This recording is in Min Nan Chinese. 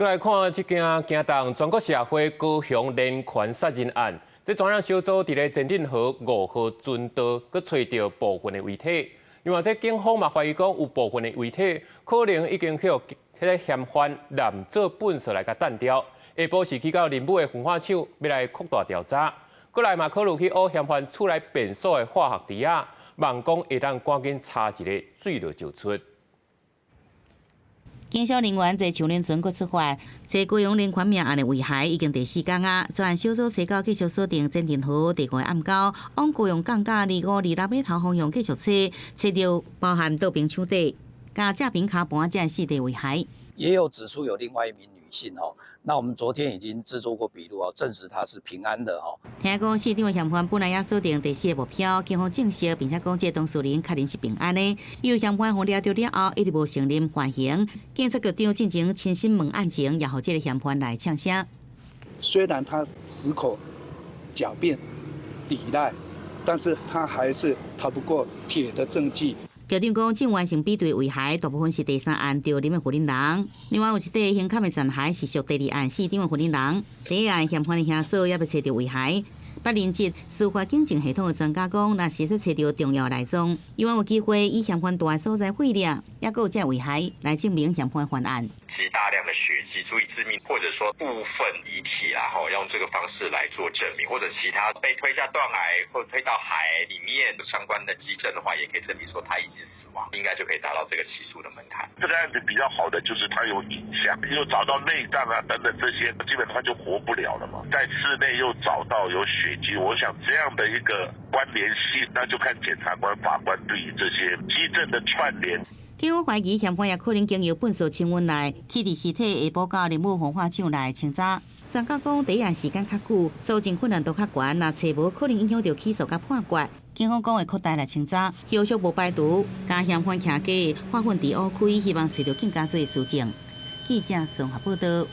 閣來看這件驚動全國社會高雄連環殺人案，這專案小組佇咧前鎮河5號船道，閣揣著部分的遺體。另外，這警方嘛懷疑講有部分的遺體可能已經予彼个嫌犯濫做糞埽來共擲掉。下晡是去到林武的焚化廠，欲來擴大調查。閣來嘛考慮去挖嫌犯厝內便所的化學池仔，望講會當趕緊查一个水落石出。警消人員坐長輪船閣出發，揣高雄連環命案的遺骸已經第四工啊。專案小組初九繼續鎖定前鎮河第五個暗溝，往高雄港佮2526碼頭方向繼續揣，揣著包含倒冰手袋、佮正平跤盤這四塊遺骸。也有指出有另外一名女性哦，那我們昨天已經製作過筆錄哦，證實她是平安的哦。聽講四長的嫌犯本來也鎖定第四個目標，警方證實並且講這當事人確認是平安的。有嫌犯予掠著了後，一直無承認犯行。警察局長進前親身問案情，也予這个嫌犯來嗆聲。雖然他矢口狡辯抵賴，但是他還是逃不過鐵的證據。局長講，正完成比對遺骸，大部分是第三案著林的婦人。另外有一塊胸坎的殘骸是屬第二案死長的婦人。第一案嫌犯的兄嫂也欲揣著遺骸。北林籍司法警政系統的專家講，若實際揣著重要內裝，希望有機會以嫌犯蹛的所在廢料，抑閣有這遺骸來證明嫌犯犯案。極大量的血跡足以致命，或者說部分遺體啊，吼，用這個方式來做證明，或者其他被推下斷崖或推到海裡面相關的跡證的話，也可以證明說他已經死亡，應該就可以達到這個起訴的門檻。這個案子比較好的就是他有影像，又找到內臟啊等等這些，基本上就活不了了嘛。在室內又找到有血跡，我想這樣的一個關聯性，那就看檢察官、法官對於這些跡證的串聯。警方懷疑嫌犯也可能經由糞埽清運來棄置屍體，下晡到林武焚化廠來清查。專家講，第一案時間較久，搜證困難度較懸，若揣無可能影響著起訴佮判決。警方講會擴大來清查，後續無排除共嫌犯徛家化糞池挖開，希望揣著更加濟事證。記者綜合報道。